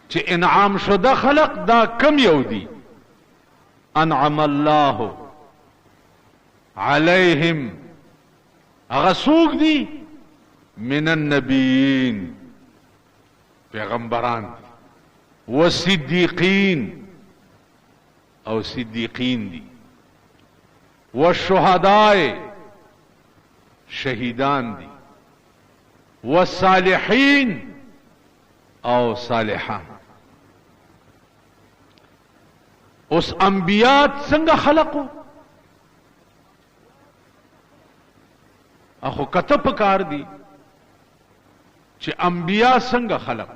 چې انعام شده خلق دا کم یو دي؟ انعم الله علیهم، هغه څوک دي؟ من النبیین، پیغمبران دي، وصدیقین او صدیقین دي، والشهداء شهیدان دي، والصالحین او صالحان. اوس انبیاء څنګه خلقو؟ اخو کته پکار دي چې انبیاء څنګه خلق.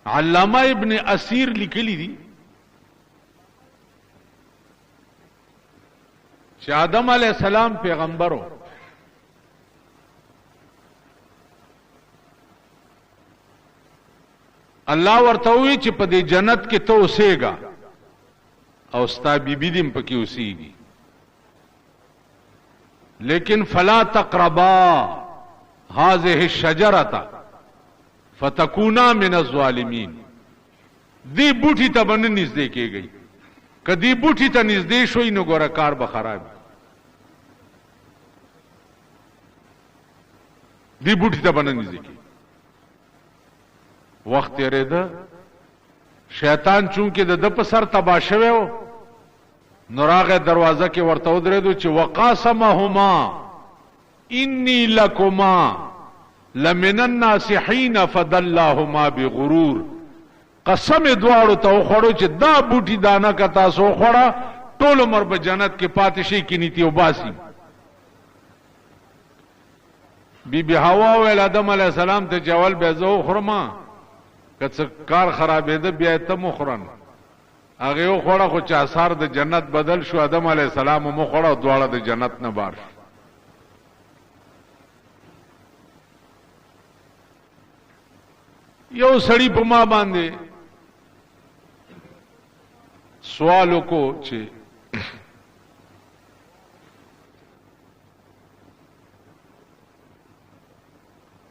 علامه ابن اسیر لیکلی دي چې آدم علی السلام پیغمبرو، الله ورته وی چې په دې جنت کې ته اوسېږه او ستا بیبي دې هم پکې اوسېږي، لیکن فلا تقربا هذه الشجرة فتكونا من الظالمین. دې بوټي ته به نه نږدې کېږئ، که دې بوټي ته نږدې شوئ نو ګوره کار به خراب وي. دې بوټي ته به نه نږدې کېږئ. وخت تېرېده، شیطان چونکې د ده په سر تباه شوی و، نو راغی دروازه کې ورته ودرېدو چې وقاسمهما انی لکما لمن الناصحین فدلاهما بغرور. قسم یې دواړو ته وخوړو چې دا بوټي دانه که تاسو وخوړه ټول عمر به جنت کې پاتې شئ، کینې ترې وباسي. بی بی حوا ویل آدم علیه السلام ته چې اول به زه وخورم، که څه کار خرابېده بیا یې ته هم وخوره. هغې وخوړه، خو چې آثار د جنت بدل شو، آدم علیه السلام هم وخوړه او دواړه د جنت نه بار شو. یو سړي په ما باندې سوال وکړو چې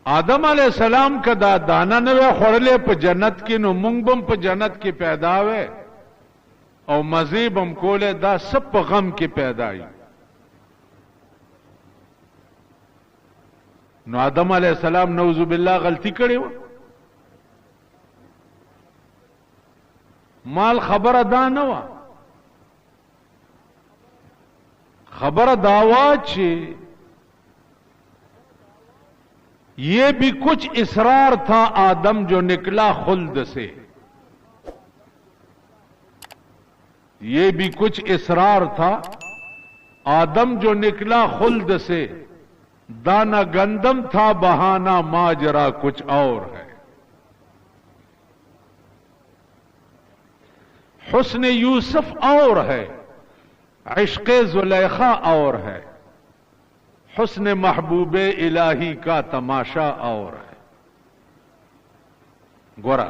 آدم علیه السلام که دا دانه نه وی خوړلې په جنت کې، نو مونږ به هم په جنت کې پیدا وی او مزې به هم کولی، دا څه په غم کې پیدا یو؟ نو آدم علیه السلام نعوذ بالله غلطي کړې وه. مال خبره دا نه وه، خبره دا وه چې یہ بھی کچھ اصرار تھا آدم جو نکلا خلد سے، یہ بھی کچھ اصرار تھا آدم جو نکلا خلد سے، دانا گندم تھا بہانا ماجرا کچھ اور ہے۔ حسن یوسف اور ہے، عشق زلیخا اور ہے، حسن محبوب الہی کا تماشا اور ہے۔ ګوره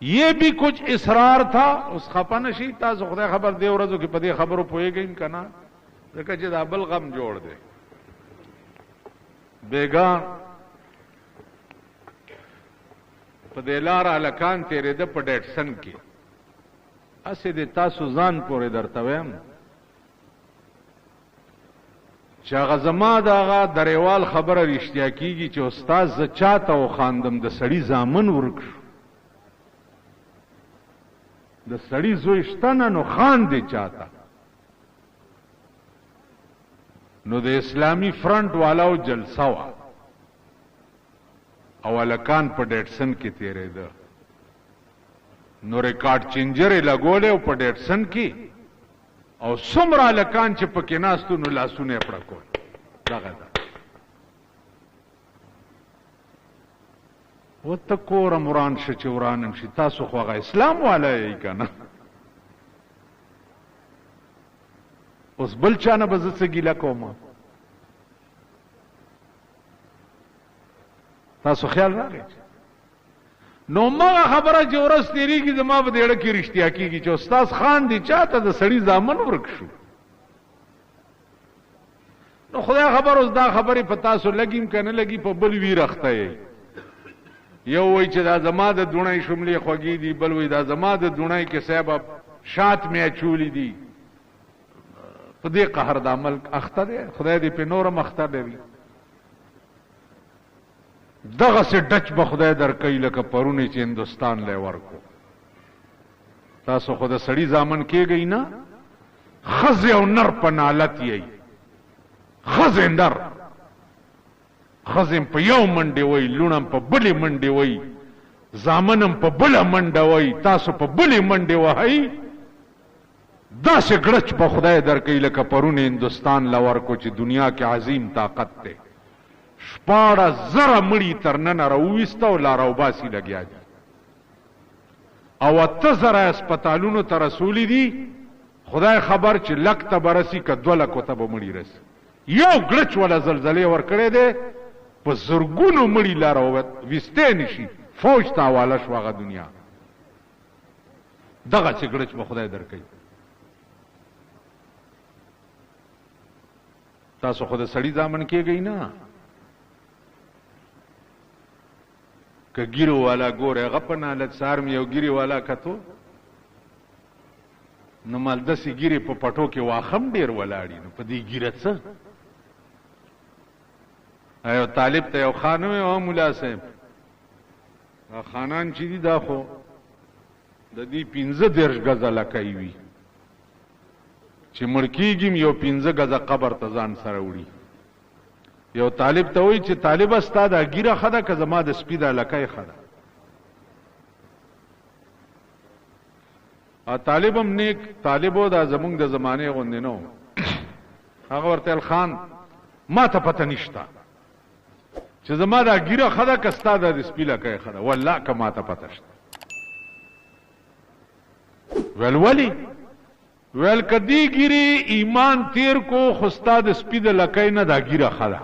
یہ بھی کچھ اصرار تھا. اوس خپه نه شي تاسو، خدای خبر دې ورځو کې په دې خبرو پوهېږئ که نه، ځکه چې دا بل غم جوړ دی. بېګا په دې لاره هلکان تېرېده په ډیټسن کې، هسې دې تاسو ځان پورې درته وایم چې هغه زما د هغه درېوال خبره رښتیا کېږي چې استاد زه چا ته وخاندم، د سړي زامن ورک شو، د سړي زوی شته نه نو خاندې چاته. نو د اسلامي فرنټ والاو جلسه وه او هلکان په ډیټسن کې تېرېده، نو ریکارډ چینجر یې لګولی او په ډیټسن کې، او څومره هلکان چې پکې ناست وو نو لاسونه یې پړکول. دغه ده وته کورم وران شه چې ورانم شي، تاسو خو هغه اسلام والا یئ که نه؟ اوس بل چا نه به زه څه ګیله کوم؟ تاسو خیال راغی؟ نو مغه خبره چې ورځ تېرېږي زما په دې اړه کې رښتیا کېږي چې استاد خان دی چا ته د سړي زامن ورک شو. نو خدای خبر اوس دا خبرې په تاسو لګیم که نه لګي، په بل ویر اخته یئ. یو وایي چې دا زما د دوڼۍ شملې خوږې دي، بل وایي دا زما د دوڼۍ کې صاحب شات مې اچولي دي. په دې قهر دا ملک اخته دی، خدای دې پې نور هم اخته لري. دغسې ډچ به خدای درکوي لکه پرون یې چې هندوستان له ورکو. تاسو خو د سړي زامن کېږئ نه، ښځې او نر په نالت یئ، ښځې نر، ښځې هم په یو منډې وایي، لوڼه هم په بلې منډې وایي، زامن هم په بله منډه وایي، تاسو په بلې منډې وهئ. داسې ګړچ به خدای درکوي لکه پرون هندوستان له ورکو چې دنیا کې عظیم طاقت دی. 16,000 مړي تر ننه راوویسته او لا راوباسي لګیا دي، او 8,000 هسپتالونو ته رسولي دي. خدای خبر چې لک ته به رسي که 2 لکو ته به مړي رسي. یو ګړچ وله زلزلې ورکړی دی، په زرګونو مړي لا راویستی نه شي، فوج ته حواله شوه هغه دنیا. دغسې ګړچ به خدای درکوي. تاسو خو د سړي زامن کېږئ نه، که ګیرو والا ګورې هغه په نالت. سهار مې یو ګیرې والا کتو، نو مال داسې ګیرې په پټو کې واخم ډېر ولاړي، نو په دې ګیره څه؟ یو طالب ته یو خان وویل، او ملا صاحب دا خانان چې دي دا خو د دې 35 ګزه لکۍ وي، چې مړ کېږي یو 5 ګزه قبر ته ځان سره وړي. یو طالب ته وایي چې طالبه ستا دا ګیره ښه ده که زما د سپي دا لکۍ ښه ده؟ طالب هم نیک طالب و، دا زمونږ د زمانې غوندې نه و. هغه ورته ویل، خان ما ته پته نشته چې زما دا ګیره ښه ده که ستا دا د سپي لکۍ ښه ده، والله که ما ته پته شته. ویل ولې؟ ویل که دې ګیرې ایمان تیر کو خو ستا د سپي د لکۍ نه دا ګیره ښه ده،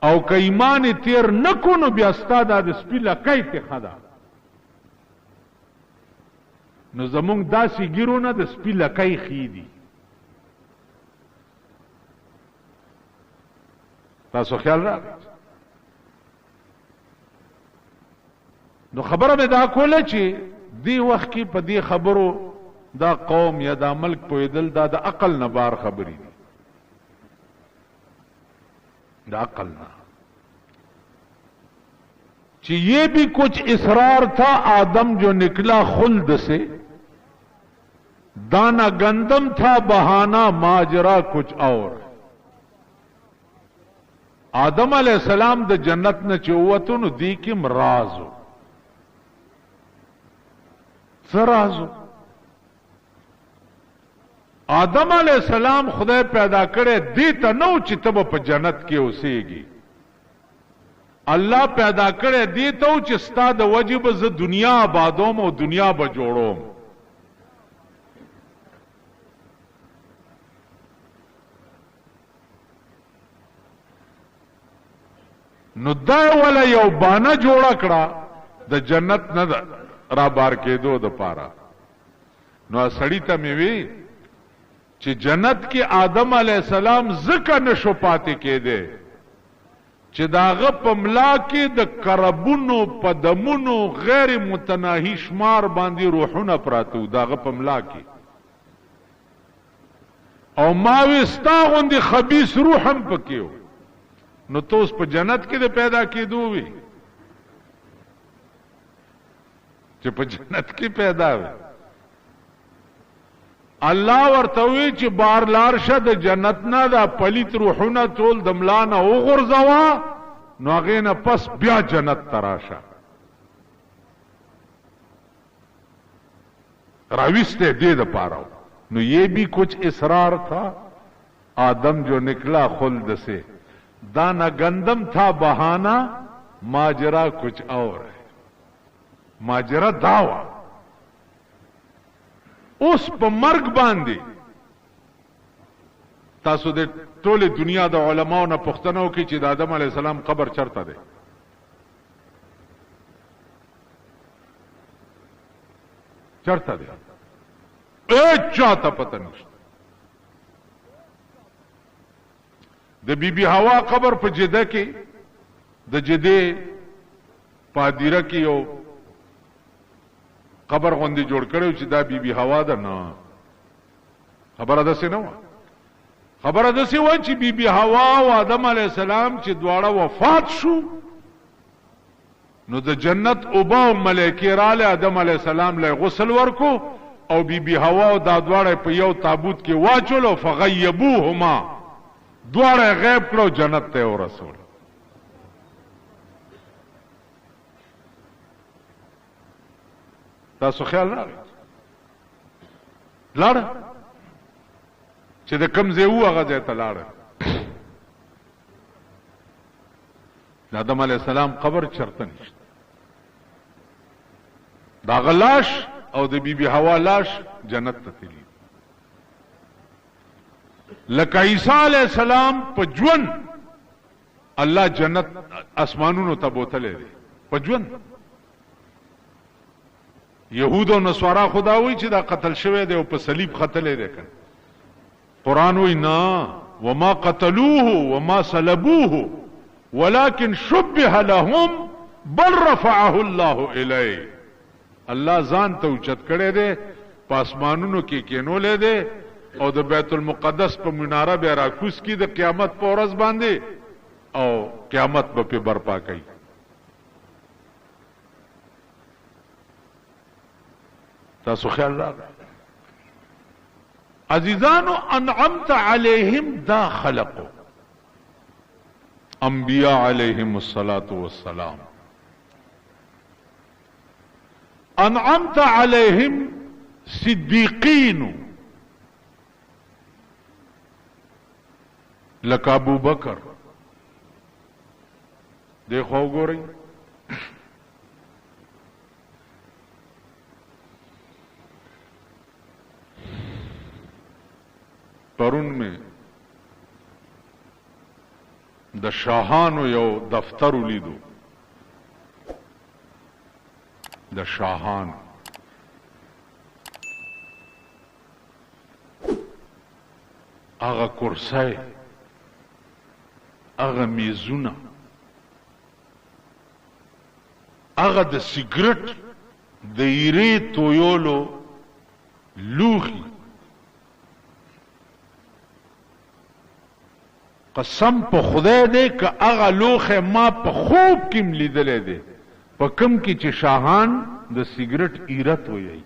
او که ایمان یې تیر نه کو نو بیا ستا دا د سپي لکۍ تې ښه ده. نو زمونږ داسې ګیرو نه د سپي لکۍ ښې دي. تاسو خیال راغی؟ نو خبره مې دا کوله چې دې وخت کې په دې خبرو دا قوم یا دا ملک پوهېدل دا د عقل نه بار خبرې دي، د عقل نه. چې یہ بھی کچھ اصرار تھا آدم جو نکلا خلد سے، دانا گندم تھا بہانا ماجرا کچھ اور. آدم علیہ السلام د جنت نه چې ووتو نو دې کې هم راز و. څه راز و؟ آدم علیہ السلام خدای پیدا کړی دې ته نه و چې ته به په جنت کې اوسېږي. الله پیدا کړی دې ته و چې ستا د وجې به زه دنیا آبادوم او دنیا به جوړوم. نو دا وله یو بانه جوړه کړه د جنت نه را بار کېدو دپاره. نو سړي ته مې وی چې جنت کې آدم علیه السلام ځکه نشو پاتې کېدی چې د هغه په ملا کې د کربونو په دمونو غیر متناهي شمار باندې روحونه پراته وو د هغه په ملا کې، او ما وی ستا غوندې خبیث روح هم پکې و، نو ته اوس په جنت کې د پیدا کېدو وي چې په جنت کې پیدا وي. الله ورته وی چې بار لار شه د جنت نه دا پلیت روحونه ټول د ملا نه وغورځوه، نو هغې نه پس بیا جنت ته راشه. راویستی دې دپاره. نو یہ بھی کچھ اصرار تھا آدم جو نکلا خلد سے، دانا گندم تھا بہانا ماجرا کچھ اور ہے. ماجرا داوا اوس په مرګ باندې تاسو د ټولې دنیا د علماو نه پوښتنه وکړئ چې د آدم علیه السلام قبر چرته دی؟ چرته دی؟ هېچا ته پته نشته. د بی بی هوا قبر په جده کې، د جدې په هدیره کې یو قبر غوندې جوړ کړی چې دا بی بی حوا ده؟ نه، خبره داسې نه وه. خبره داسې وه چې بی بی حوا او آدم علیه السلام چې دواړه وفات شو، نو د جنت اوبه او ملایکې راغلې، آدم علیه السلام له غسل ورکو او بی بی حوا او دا دواړه په یو تابوت کې واچول او فغیبوهما، دواړه یې غیب کړو، جنت ته یې ورسول. تاسو خیال راغی لاړه چې د کم ځای وو هغه ځای ته لاړه. د آدم علیه السلام قبر چرته نشته. د هغه لاش او د بی بی حوا لاش جنت ته تللی. لکه عیسی علیه السلام په ژوند الله جنت اسمانونو ته بوتلی دی په ژوند. یهود او نصارا خدا وایي چې دا قتل شوی دی او په صلیب ختلی دی کنه. قرآن وایي نه، وما قتلوه وما صلبوه ولكن شبه لهم بل رفعه الله الیه. الله ځان ته اوچت کړی دی، په اسمانونو کې کینولی دی او د بیت المقدس په مناره بیا راکوز کی د قیامت په ورځ باندې، او قیامت به پې برپا کوي. تاسو خیال راغی عزیزانو؟ انعمت علیهم دا خلقو انبیاء علیهم الصلاة والسلام، انعمت علیهم صدیقین لکه ابو بکر. دیکھو وګورئ، پرون مې د شاهانو یو دفتر ولیدو، د شاهانو هغه کرسۍ، هغه میزونه، هغه د سګرټ د ایرې تویولو لوښي، قسم په خدای دی که هغه لوښی ما په خوب کې هم لیدلی دی، په کوم کې چې شاهان د سګرټ ایره تویوي.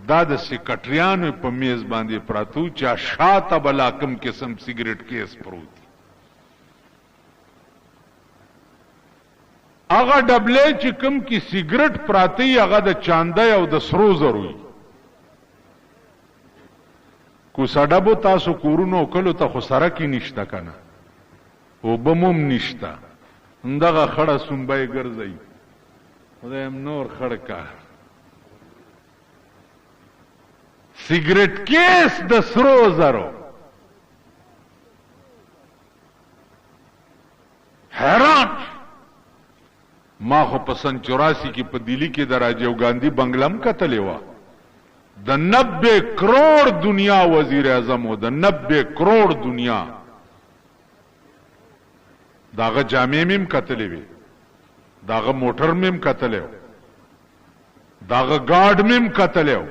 دا د سیکرټریانو په میز باندې پراته وو چې شاته به لا کوم قسم سګرټ کیس پروت دي. هغه ډبلې چې کوم کې سګرټ پراته وي هغه د چاندۍ او د سرو زرو وي. کوڅه ډبو تاسو کورونو او کلو ته خو سرک یې نشته که نه، اوبه مو هم نشته، همدغه خړه سومبه یې ګرځوي، خدای هم نور خړ کا. سګرټ کیس د سرو زرو، حیران. ما خو په سن 84 کې په دلی کې د راجیو ګاندي بنګله هم کتلې وه. د 90 کروڑ دنیا وزیر اعظم و، د 90 کروڑ دنیا. د هغه جامې مې هم کتلې وې، د هغه موټر مې هم کتلی و، د هغه ګارډ مې هم کتلی و،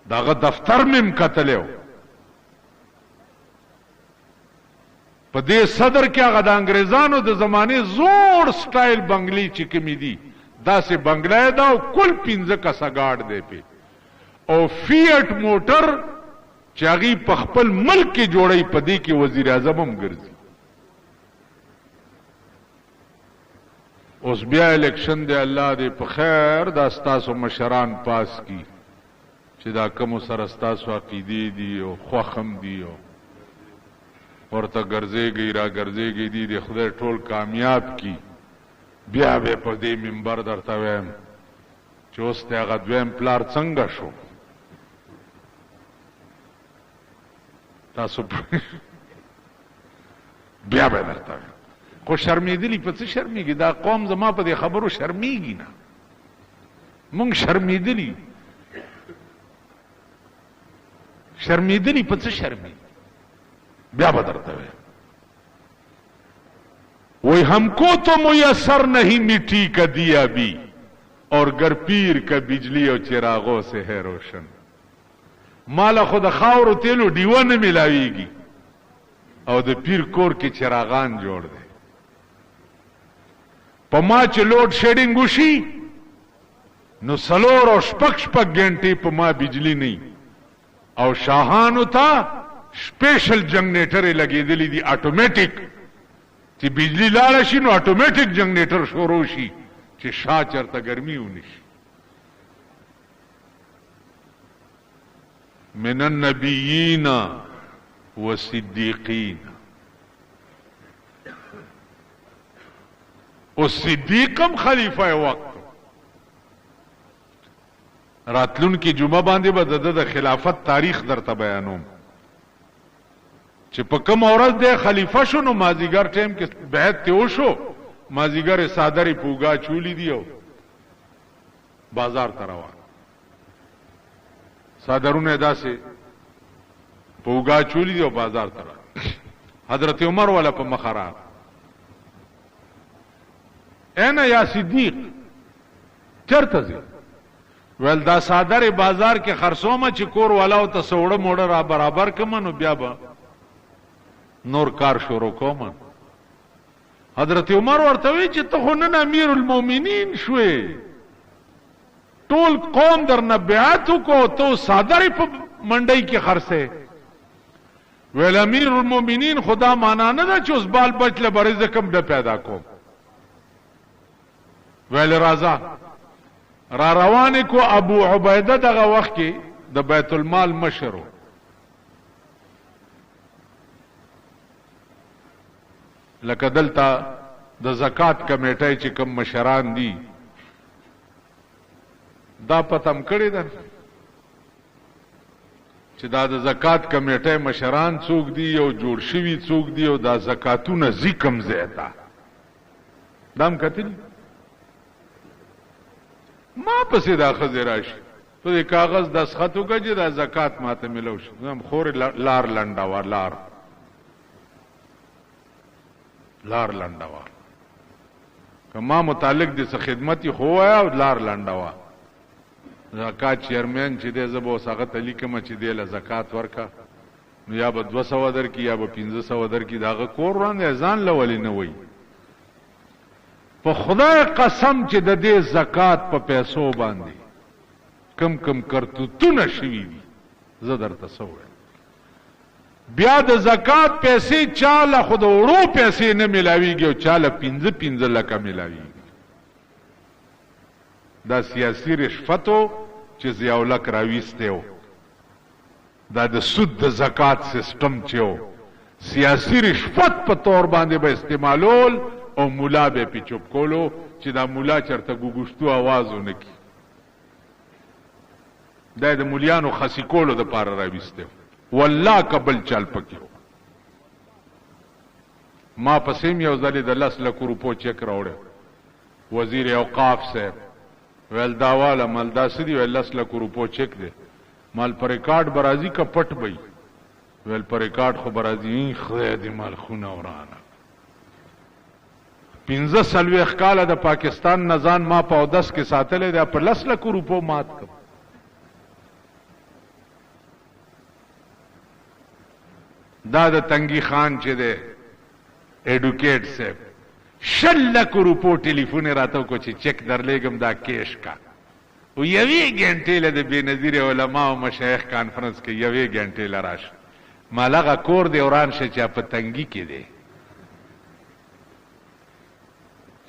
د هغه دفتر مې هم کتلی و. په دې صدر کې هغه د انګریزانو د زمانې زوړ سټایل بنګلې چې کومې دي، داسې بنګله یې ده او کل 5 کسه ګارډ دی پې، او فیټ موټر چې هغوی په خپل ملک کې جوړوي په دې کې وزیر اعظم هم ګرځي. اوس بیا الیکشن دی، الله دې په خیر دا ستاسو مشران پاس کی چې دا کوم سره ستاسو عقیدې دي او خوښ هم دي او ورته ګرځېږئ را ګرځېږئ، دي دې خدای ټول کامیاب کی. بیا به په دې منبر درته وایم چې اوس دی هغه دویم پلار څنګه شو. تاسو بیا به درته وایم. خو شرمېدلي په څه شرمېږي؟ دا قوم زما په دې خبرو شرمېږي نه، مونږ شرمېدلي. شرمېدلي په څه شرمېږي؟ بیا به درته وایم. وای हमको तो میسر नहीं मिट्टी का दिया भी اور ګر پیر کا بجلی او چراغو سے ہے روشن. ماله خو د خاورو تیلو ډیوه نه ملاویږي او د پیر کور کې چراغان جوړ دی. په ما چې لوډ شیډینګ وشي نو څلور او شپږ شپږ ګنټې په ما بجلی نه او شاهانو ته سپیشل جنریټر لګېدلی دي اتوماتیک، چې بجلی لاړه شي نو اتوماتیک جنریټر شروع شي چې شاه چرته ګرمي ونشي. من النبیین والصدیقین، او صدیقم خلیفہ وقت. راتلونکې جمعه باندې به د ده د خلافت تاریخ درته بیانوم چې په کومه ورځ دی خلیفه شو نو مازیګر ټایم کې بیعت ترې وشو، مازیګر یې څادرې په اوږه اچولي دي او بازار ته روان، څادرونه یې داسې په اوږه اچولي دي او بازار ته روان. حضرت عمر والا په مخه راغی، اینه یا صدیق چېرته ځې؟ ویل دا څادرې بازار کې خرڅومه چې کور والاو ته څه اوړه موړه را برابر کړم نو بیا به نور کار شروع کوم. حضرت عمر ورته وی چې ته خو نن امیر المؤمنین شوې، ټول قوم درنه بیعت وکړو، ته څادرې په منډۍ کې خرڅې. ویل امیر المؤمنین خدا معنا نه ده چې اوس بال بچ له به رزق هم نه پیدا کوم. ویل راځه. را روان کو ابو عبیده دغه وخت کې د بیت المال مشر و. لکه دلته د زکات کمیټې چې کوم مشران دي دا پته هم کړې ده چې دا د زکات کمیټې مشران څوک دي او جوړ شوي څوک دي او دا زکاتونه ځي کوم ځای ته، دا هم کتلي. ما پسې دا ښځې راشي په دې کاغذ دستخط وکړه چې دا زکات ماته میلاو شي. زه خورې لار لنډه وه، لار لار لنډه وه، که ما متعلق دې څه خدمت یې خو ووایه او لار لنډه وه. زکات چیرمین چې دی زه به اوس هغه ته لیکم چې دی له زکات ورکړه، نو یا به 200 درکړي یا به 500 درکړي. د هغه کور وران دی، ځان له ولې نه وایي؟ په خدای قسم چې د دې زکات په پیسو باندې کم کم کرتوتونه شوي دي، زه درته څه ووایم. بیا د زکات پیسې چاله خو د وړو پیسې نه میلاویږي او چاله 5 5 لکه میلاویږي. دا سیاسي رشوت و چې ضیاءالحق راویستی و، دا د سود د زکات سیستم چې و سیاسي رشوت په طور باندې به استعمالول او مولا به پې چوپ کولو چې دا مولا چېرته ګوګوشتو اواز ونه کړي. دا د مولیانو خسي کولو دپاره راویستی و، والله که بل چل پکې و. ما پسې هم یو ځلې د 10 لکو روپو چک راوړی، وزیر اوقاف صاحب ویل دا واله، مال دا څه دي؟ ویل 10 لکو روپو چک دی. مال په ریکارډ به راځي که پټ به وي؟ ویل په ریکارډ خو به راځي. خدای دې مال خونه ورانه. 45 کاله د پاکستان نه ځان ما په اودس کې ساتلی دی، په 10 لکو روپو مات کړم. دا د تنګي خان چې دی ایډوکیټ صاحب 20 لکو روپو ټلیفون یې راته وکړو چې چک درلېږم دا کیش کا. او یوې ګنټې له د بېنظیر علما او مشایخ کانفرنس کې یوې ګنټې له راشه، مال هغه کور دی وران شه چې په تنګي کې دی.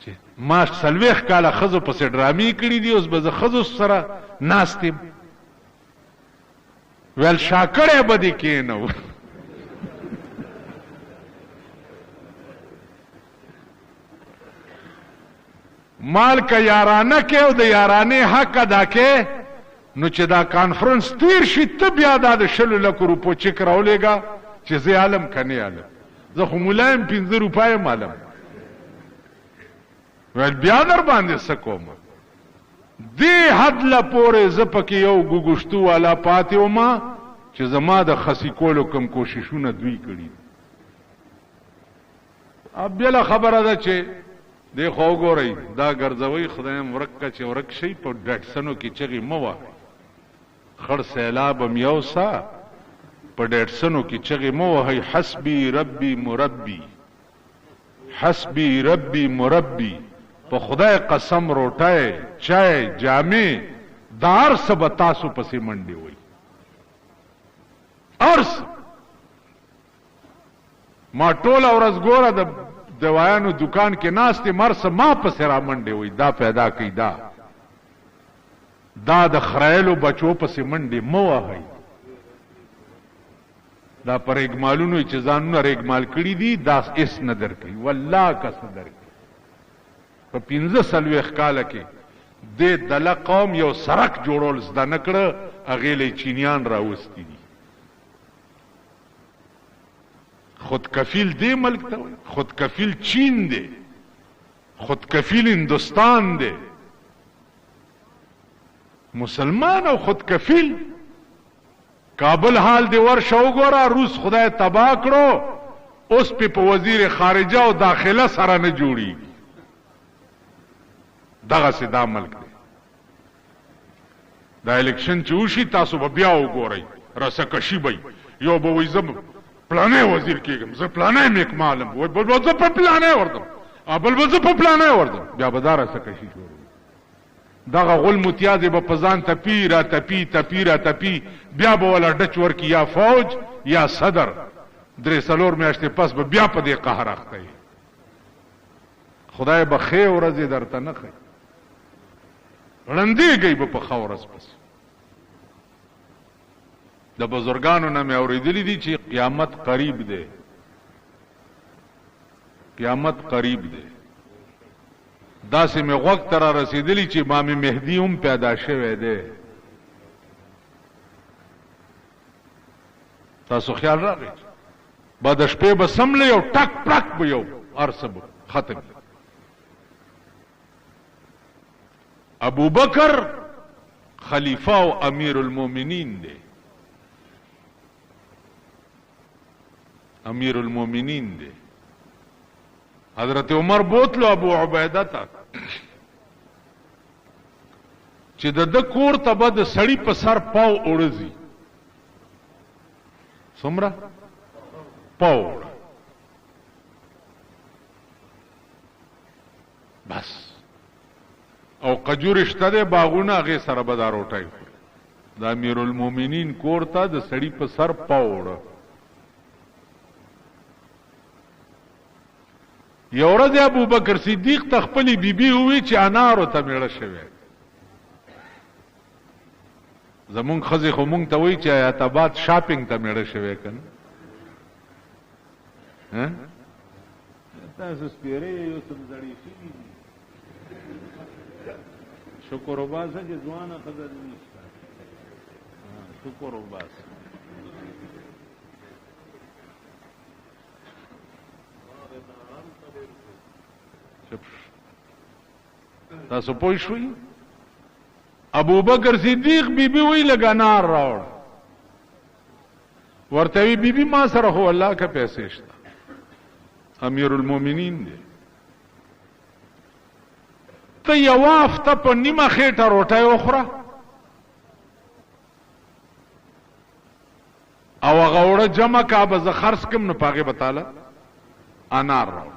چې ما 40 کاله ښځو پسې ډرامې کړي دي، اوس به زه ښځو سره ناست یم. ویل شاکړی به دې کښېنو. مال که یارانه کې او د یارانې حق ادا کې، نو چې دا کانفرنس تیر شي ته بیا دا د 20 لکو روپو چک راولېږه چې زه عالم که نه عالم، زه خو ملا یم 5 روپۍ یم عالم. ویل بیا در باندې څه کوم؟ دې حد له پورې زه پکې یو ګوګوشتو والا پاتې وم چې زما د خسي کولو کوم کوششونه دوی کړي. بله خبره ده چې دې خو وګورئ، دا ګرځوئ، خدای هم ورک که چې ورک شئ، په ډټسنو کې چغې مه وهئ. خړ سیلاب هم یوسه، په ډټسنو کې چغې مه وهئ. حسبي ربي مربي، حسبي ربي مربي. په خدای قسم روټۍ، چای، جامې، دا هر څه به تاسو پسې منډې وهي، هر څه. ما ټوله ورځ ګوره د دوایانو دکان کې ناست یم، هر څه ما پسې را منډې وهي. دا پیدا کوي، دا د خرایلو بچو پسې منډې مه وهئ. دا په رېګمالونو یې چې ځانونه رېګمال کړي دي، دا هېڅ نه درکوي، والله که څه درکوي. په 45 کاله کې دې دله قوم یو سرک جوړول زده نه کړه، هغې له یې چینیان راوستي دي. خود کفیل دې ملک ته وایي، خود کفیل چین دی، خود کفیل هندوستان دی. مسلمان او خود کفیل. کابل حال دی ورشه وګوره، روس خدای تباه کړو، اوس پې په وزیر خارجه او داخله سره نه جوړیږي. دغسې دا ملک دی. دا الیکشن چې وشي تاسو به بیا وګورئ، رسکشي به وي. یو به وایي زه پلانی وزیر کېږم، زه پلانی میکمالم، وایي بل به زه په پلانی ورځم، بل به زه په پلانی ورځم. بیا به دا رسکشي شروع. دغه غول متیازې به په ځان تپي را تپي، تپي را تپي، بیا به ولا ډچ ورکي، یا فوج یا صدر. 3-4 میاشتې پس به بیا په دې قهر اخته یې. خدای به ښې ورځې درته نه ښیي، ړندېږئ به په ښه ورځ پسې. د بزرګانو نه مې اورېدلي دي چې قیامت قریب دی، قیامت قریب دی. داسې مې غوږ ته را رسېدلي چې امام مهدي هم پیدا شوی دی. تاسو خیال راغی به د شپې به سملې او ټک پړک به یو هر څه به ختم. ابوبکر خلیفہ او امیر المؤمنین دی، امیر المؤمنین دی. حضرت عمر بوتلو ابو عبیده ته چې د ده کور ته به د سړي په سر پاو اوړه ځي. څومره؟ پاو اوړه. بس. او قجورې شته دی باغونه، هغې سره به دا روټۍ خوري. د امیر المؤمنین کور ته د سړي په سر پاو اوړه. یو ورځ ابوبکر صدیق ته خپلې بیبي وویل چې انارو ته مېړه شوی. زمونږ ښځې خو مونږ ته وایي چې حیات آباد شاپینګ ته مېړه شوی که نه؟ تاسو سپېرې یو څه زړې شوي دي. شکر وباسه چې ځوانه ښځه دې نشته. شکر وباسه. تاسو پوه شوئ؟ ابوبکر صدیق بیبي وایي لږ انار راوړه. ورته وی بیبي ما سره خو الله که پیسې شته، امیر المؤمنین دی. ته یوه هفته په نیمه خېټه روټۍ وخوره او هغه اوړه جمع کا به زه خرڅ کړم، نو په هغې به تاله انار راوړم.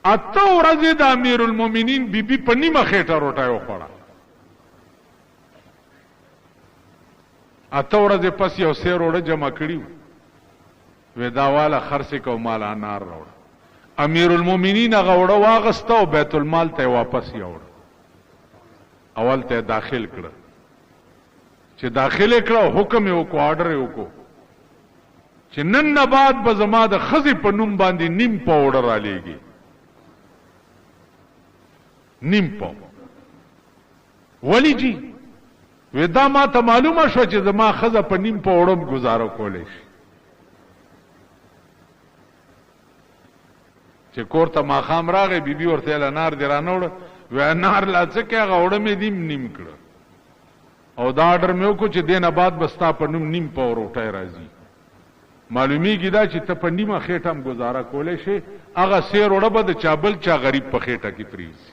8 ورځې د امیر المؤمنین بیبي په نیمه خېټه روټۍ وخوړه. 8 ورځې پس یو سیر اوړه جمع کړي وو، وی دا واله خرڅ یې کړه او مال انار راوړه. امیر المؤمنین هغه اوړه واغسته او بیت المال ته یې واپس یوړه، او هلته یې داخل کړه. چې داخل یې کړه حکم یې وکړو، آرډر یې وکړو چې نن نه بعد به زما د ښځې په نوم باندې نیم پاو اوړه رالیږي، نیم پاو. ولی جی؟ وی دا ما ته معلومه شوه چې زما ښځه په نیم پاو اوړه هم ګزاره کولی شي. چې کور ته ماښام راغی، بیبي ورته ویل انار دې رانه وړه. وی انار لا څه کوې، هغه اوړه مې نیم نیم کړه، او دا آرډر مې وکړو چې دې نه بعد به ستا په نوم نیم پاو روټۍ راځي. معلومیږي دا چې ته په نیمه خېټه هم ګزاره کولی شې، هغه سیر اوړه به د چا بل چا غریب په خېټه کې پرېوځي.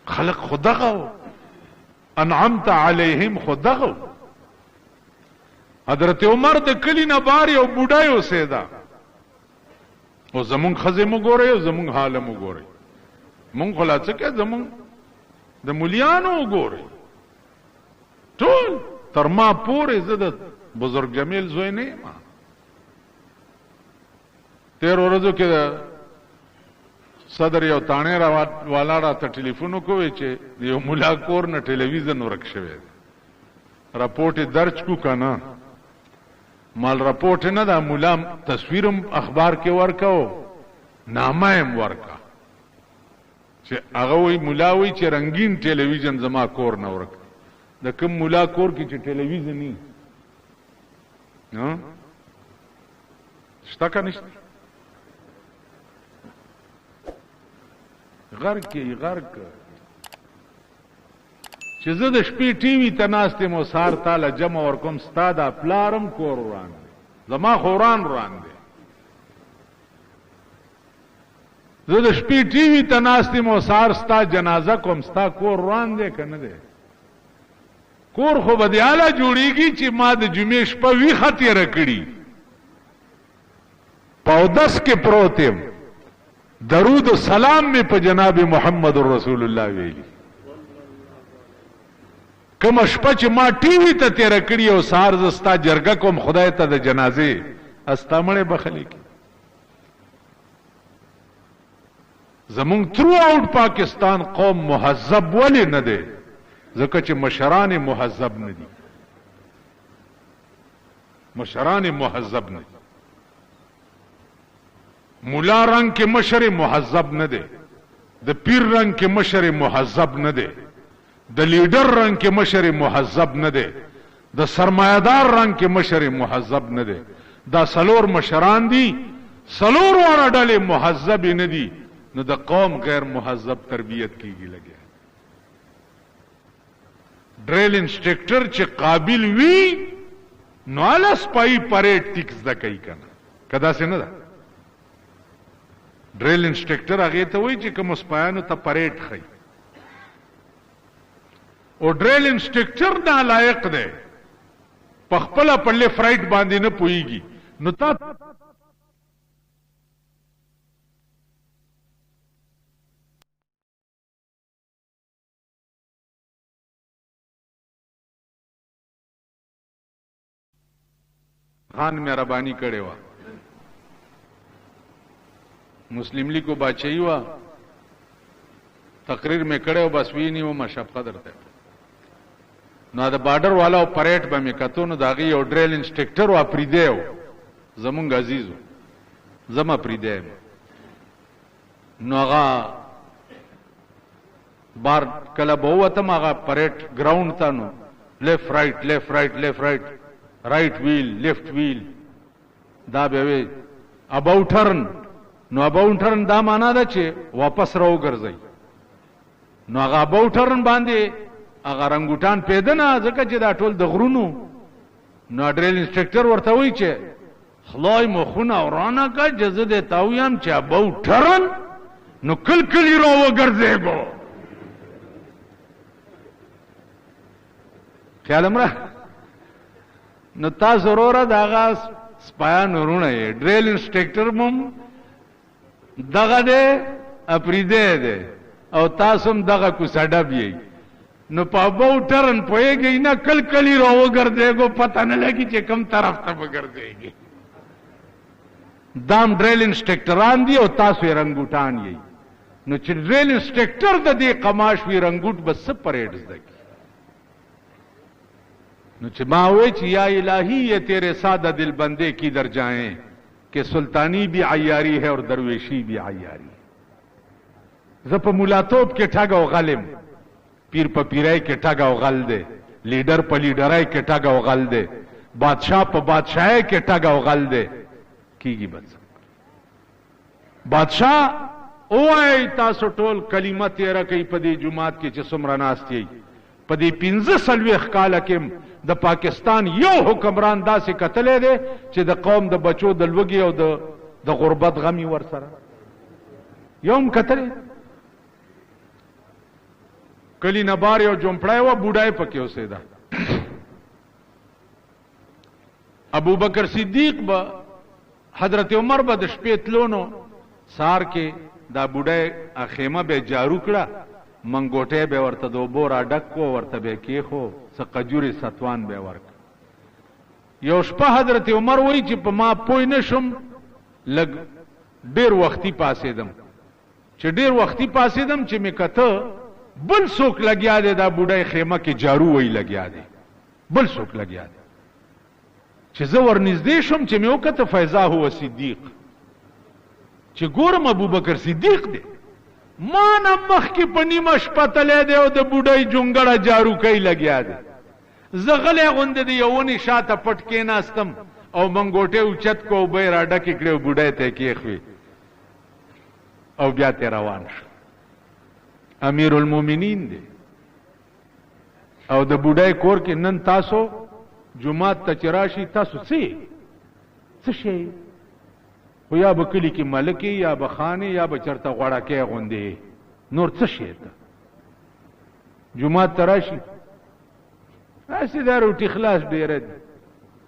خلق خو دغه و، انعمت علیهم خو دغه و. حضرت عمر د کلي نه بار یو بوډای اوسېده. او زمونږ ښځې مو ګورئ او زمونږ حال مو ګورئ، مونږ خو لا څه کوي، زمونږ د ملیانو وګورئ ټول تر ما پورې. زه د بزرګ جمیل زوی نه یم. تېرو ورځو کې د صدر یو تاڼې والا راته ټلیفون وکړو چې د یو ملا کور نه ټلویزیون ورک شوی دی، رپورټ یې درج کو که نه؟ مال رپورټ نه دا ملا تصویر هم اخبار کې ورکاو، نامه یې هم ورکا چې هغه وایي ملا وایي چې رنګین ټلویزیون زما کور نه ورک دی. د کوم ملا کور کې چې ټلویزیون وي شته که نشته؟ غرق یې غرق. چې زه د شپې ټي وي ته ناست یم او سهار تاله جمع ورکوم، ستا دا پلار هم کور وران دی، زما خو وران وران دی. زه د شپې ټي وي ته ناست یم او سهار ستا جنازه کوم، ستا کور وران دی که نه دی؟ کور خو به دې هله جوړېږي چې ما د جمعې شپه ویښه تېره کړي، په اودس کې پروت یم، درود و سلام مې په جناب محمد رسول الله ویلي. کومه شپه چې ما ټي وي ته تېره کړي او سهار زه ستا جرګه کوم خدای ته د جنازې، ستا مړی بخښلی کړي. زمونږ ترو آوټ پاکستان قوم مهذب ولې نه دی؟ ځکه چې مشران یې مهذب نه دي، مشران یې مهذب نه دي. مولا رنګ کې مشر مهذب نه دی، د پیر رنګ کې مشر مهذب نه دی، د لیډر رنګ کې مشر مهذب نه دی، د سرمایدار رنګ کې مشر مهذب نه دی. دا څلور مشران دي، څلور واړه ډلې مهذب نه دي، نو د قوم غیر مهذب تربیت کیږي. لګیا ډریل انسټرکټر چې قابل وي نو هله سپایي پریډ ټیک زده کوي که نه، که داسې نه ده؟ ډریل انسټرکټر هغې ته وایي چې کومو سپایانو ته پریډ ښیي، او ډریل انسټرکټر نالایق دی، په خپله په لیفټ رایټ باندې نه پوهېږي، نو تا خان مهرباني کړې وه، مسلم لیګ باچهي وه، تقریر مې کړی و، بس ویې نیوم شب قدر ته. نو د بارډر والا پریډ به مې کتو، نو د هغې یو ډریل انسټرکټر و، اپریدی و، زمونږ عزیز و، زه اپریدی یم. نو هغه بار کله به ووتم هغه پریډ ګراونډ ته، نو لیفټ رایټ لیفټ رایټ لیفټ رایټ رایټ ویل لیفټ ویل، دا به وی اباو ټرن. نو اباو ټرن دا معنا ده چې واپس راوګرځئ. نو هغه اباو ټرن باندې هغه رنګوټان پیدا نه، ځکه چې دا ټول د غرونو. نو ډریل انسټرکټر ورته وایي چې خدای مو خونه ورانه کړه چې زه دې ته ویم چې اباو ټرن، نو کل کلي راوګرځېږو. خیال هم را نو تاسو وروره د هغه سپایانو وروڼه یې، ډریل انسټرکټر مم دغه دی، اپریدی دی، او تاسو هم دغه کوڅه ډب یئ. نو په ابو ټرن پوهېږئ نه، کل کلي راوګرځېږو، پته نه لګي چې کوم طرف ته به ګرځېږي. دام ډریل انسټرکټران دي او تاسو یې رنګوټان یئ. نو چې ډریل انسټرکټر د دې قماش وي، رنګوټ به څه پریډ زده کړي؟ نو چې ما وویل چې یا الهی یہ تیرے ساده دل بندے کدھر جائیں کہ سلطانی بھی عیاری ہے اور درویشی بھی عیاری. زه په ملاتوب کې ټګ او غل یم، پیر په پیرۍ کې ټګ او غل دی، لیډر په لیډرۍ کې ټګ او غل دی، بادشاه په بادشاهۍ کې ټګ او غل دی. کیږي به څه؟ بادشاه ووایئ تاسو ټول کلمه تېره کړئ په دې جومات کې چې څومره ناست یئ، په دې 45 کاله کې هم د پاکستان یو حکمران داسې کتلی دی چې د قوم د بچو د لوږې او د غربت غم یې ورسره یو هم کتلی؟ کلي نه بار یو جومپړی وه، بوډای پکې اوسېده. ابوبکر صدیق به حضرت عمر به د شپې تلو نو سهار کې دا بوډۍ خیمه به جارو کړه، منګوټی به ورته د اوبو را ډک کو، ورته به کېښو، څه قجورې ستوان به ورک. یو شپه حضرت عمر وایي چې په ما پوه نه شوم، لږ ډېر وختي پاڅېدم. چې ډېر وختي پاڅېدم چې مې کته بل څوک لګیا دی دا بوډۍ خیمه کې جارو وایي لګیا دی، بل څوک لګیا دی. چې زه ورنږدې شوم چې مې وکته فیضا هو صدیق، چې ګورم ابوبکر صدیق دی، ما نه مخکې په نیمه شپه تللی دی او د بوډۍ جونګړه جارو کوي لګیا دی. زه غلی غوندې د یو ونې شاته پټ کېناستم او منګوټی اوچت کړو، اوبه یې راډکې کړې او بوډۍ ته یې کېښوې او بیا ترې روان شو. امیر المؤمنین دی او د بوډۍ کور کې نن تاسو جومات ته چې راشي تاسو څه څه شی خو یا به کلي کې ملک یا به خان یا به چېرته غوړکی غوندې نور څه شی ته جومات ته راشي هسې دا روټي خلاص ډېره دي،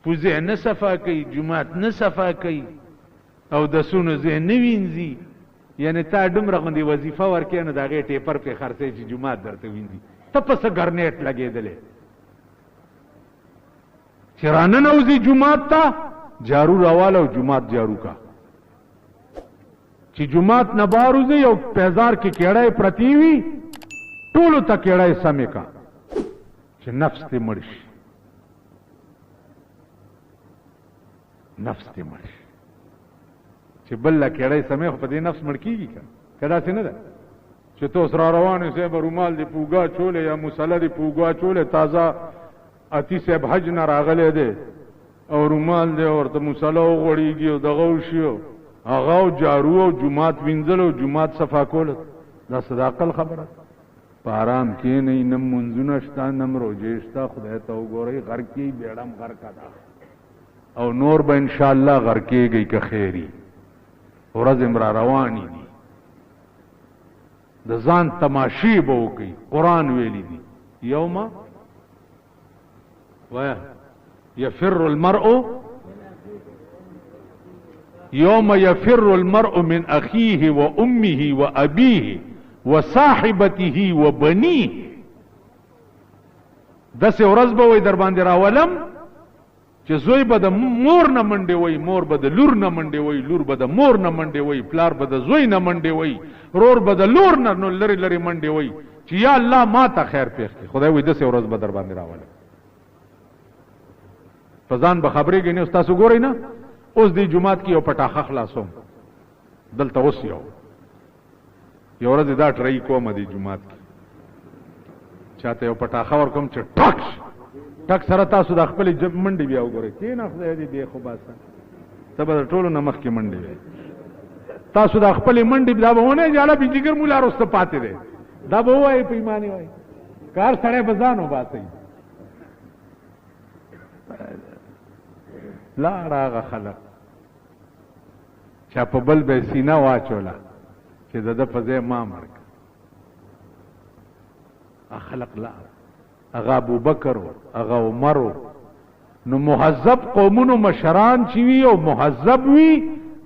پوزې نه صفا کوي، جومات نه صفا کوي او د سونو ځای نه وینځي. یعنې تا دومره غوندې وظیفه ورکې نو د هغې ټیپر پرې خرڅوي چې جومات درته وینځي، ته په څه ګرنیټ لګېدلی چې راننوځي جومات ته جارو راواله او جومات جارو کا. چې جومات نه بار وځي او پیزار کې کیړی پرتې وي ټولو ته کیړی سمې کا چې نفس دې مړ شي، نفس دې مړ شي. چې بل له کیړی سمې خو په دې نفس مړ کېږي که داسې نه ده چې ته اوس را روان یې صاحب رومال دې په اوږه اچولی یا مصلی دې په اوږه اچولی، تازه عطي صاحب حج نه راغلی دی او رومال دی ورته مصلی وغوړېږي او دغه وشي او هغه او جارو او جومات وینځل او جومات صفا کول، دا څه د عقل خبره ده؟ په آرام کښېنئ، نه لمونځونه شته نه روژې شته، خدای ته وګورئ غرق یئ، بېړه هم غرقه ده او نور به انشاءالله غرقېږئ که خیري. ورځې هم را روانې دي، د ځان تماشې به وکړئ. قرآن ویلي دي یوم وایه یفر المرء یوم یفر المرء من اخیه و امه و ابیه و صاحبته و بنیه. داسې ورځ به وایي در باندې راولم چې زوی به د مور نه منډې وایي، مور به د لور نه منډې وایي، لور به د مور نه منډې وایي، پلار به د زوی نه منډې وایي، رور به د لور نه نو لرې لرې منډې وایي چې یا الله ما ته خیر پېښ کړي. خدای وایي داسې ورځ به در باندې راولم. په ځان به خبرېږئ نه، اوس تاسو ګورئ نه، اوس دې جومات کې یو پټاخه خلاصوم دلته، اوس یو یو ورځ دا ټرای کوم دې جومات کې چاته یو پټاخه ورکوم چې ټک شي، ټک سره تاسو د خپلې منډې بیا وګورئ. کښېنه خدای دې بې خو باسه، ته به د ټولو نه مخکې منډې وې. تاسو د خپلې منډې دا به ونه چې هله بجلیګر مولا وروسته پاتې دی، دا به ووایې په ایمان یې وایي که هر سړی به ځان وباسئ. لاړه هغه خلک چا په بل به یې سینه واچوله چې د ده په ځای ما مړ کړ. هغه خلک لاړه، هغه ابوبکر و، هغه عمر و. نو مهذب قومونو مشران چې وي او مهذب وي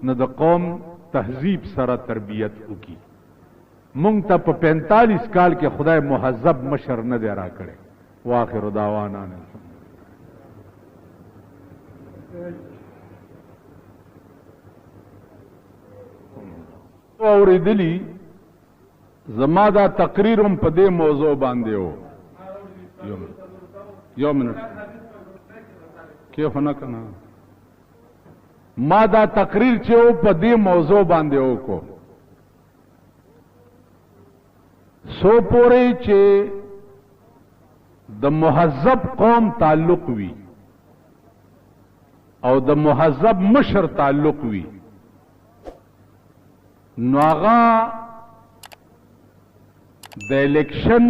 نو د قوم تهذیب سره تربیت وکړي. مونږ ته په 45 کال کې خدای مهذب مشر نه دی راکړی. واخر دعوانا ان الحمد اورېدلی زما دا تقریر هم په دې موضوع باندې و. یو منټ کې خو نه که نه، ما دا تقریر چې و په دې موضوع باندې وکړو سو پورې چې د مهذب قوم تعلق وي او د مهذب مشر تعلق وي، نو هغه د الیکشن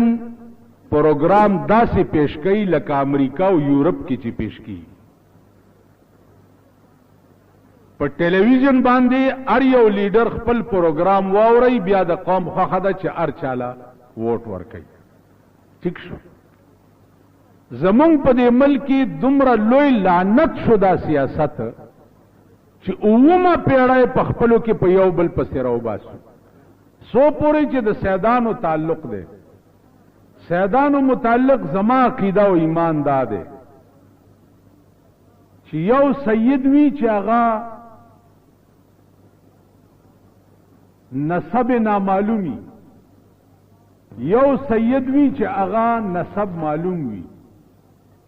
پروګرام داسې پیش کوي لکه امریکا او یورپ کې چې پیش کیږي. په ټلویزیون باندې هر یو لیډر خپل پروګرام واوري، بیا د قوم خوښه ده چې هر چاله ووټ ورکوي. ټیک شو. زمونږ په دې ملک کې دومره لوی لعنت شو دا سیاست چې اوومه پیړۍ په خپلو کې په یو بل پسې راوباسو. څو پورې چې د سیدانو تعلق دی، سیدانو متعلق زما عقیده او ایمان دا دی چې یو سید وي چې هغه نسب نامعلومي، یو سید وي چې هغه نسب معلوم وي.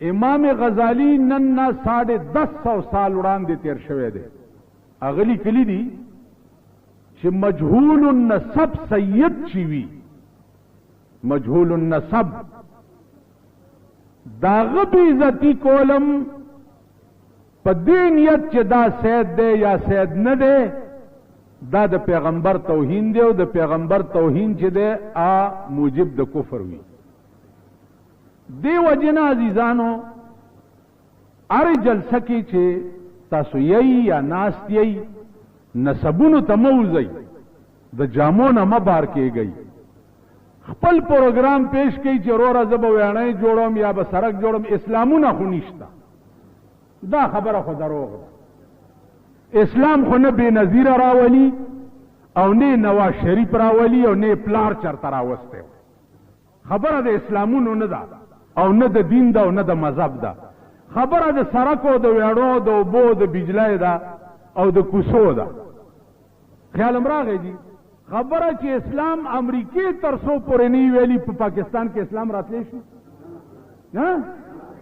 امام غزالی نن نه 1050 سال وړاندې تیر شوی دی. هغه لیکلي دي چې مجهول النسب سید چې وي، مجهول النسب داغه بې عزتي کولم په دې نیت چې دا سید دی یا سید نه دی، دا د پیغمبر توهین دی، او د پیغمبر توهین چې دی آ موجب د کفر وي. دی وجنه عزیزانو، هر جلسه کې چې تاسو یی یا ناست یی، نسبونو ته مه وځئ، د جامو نه مه بار کېږئ. خپل پروګرام پیش کړئ چې وروره زه به ویاڼۍ جوړوم یا به سړک جوړوم. اسلامونه خو نشته، دا خبره خو دروغ ده. اسلام خو نه بې نظیره راولي او نه نواز شریف راولي او نه پلار چرته راوستی. خبره د اسلامونو نه ده او نه د دین ده او نه د مذهب ده. خبره د سړکو، د ویاړو، د اوبو، د بجلۍ ده او د کوڅو ده. خیال هم راغی جی. خبره چې اسلام امریکې تر څو پورې نه ویلي په پاکستان کې اسلام راتلی شي؟ ها،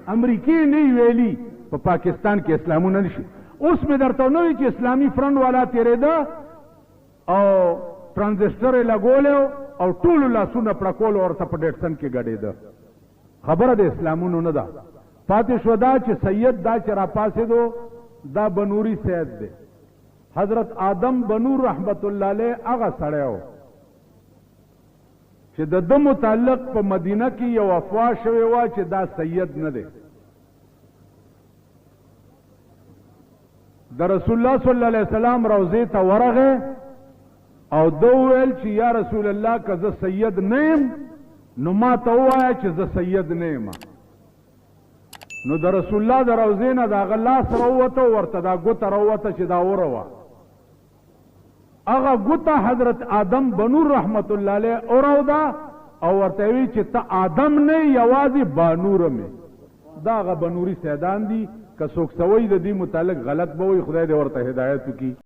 امریکې نه ویلي په پاکستان کې اسلامونه نشي. اوس مې درته نه وی چې اسلامي فرنډ والا تېرېده او ترانزسټر یې لګولی او ټولو لاسونه پړکول ورته په ډیټسن کې ګډېده. خبره د اسلامونو نه ده. پاتې شو دا چې سید دا چې راپاڅېدو دا بنوري سید دی. حضرت آدم بنور رحمت الله علیه هغه سړی و چې د ده متعلق په مدینه کې یو افواه شوې وه چې دا سید نه دی. د رسول الله صلی الله علیه وسلم روضې ته ورغی او ده وویل چې یا رسول الله، که زه سید نه یم نو ما ته ووایه چې زه سید نه یم. نو د رسول الله د روضې نه د هغه لاس راووته، ورته دا ګوته راووته چې دا وروه. هغه ګوته حضرت آدم بنور رحمت الله علیه وروده او ورته وی چې ته آدم نه، یوازې بانور مې. دا هغه بنوري سیدان دي. که څوک سوی د دې متعلق غلط به وي، خدای دې ورته هدایت وکړي.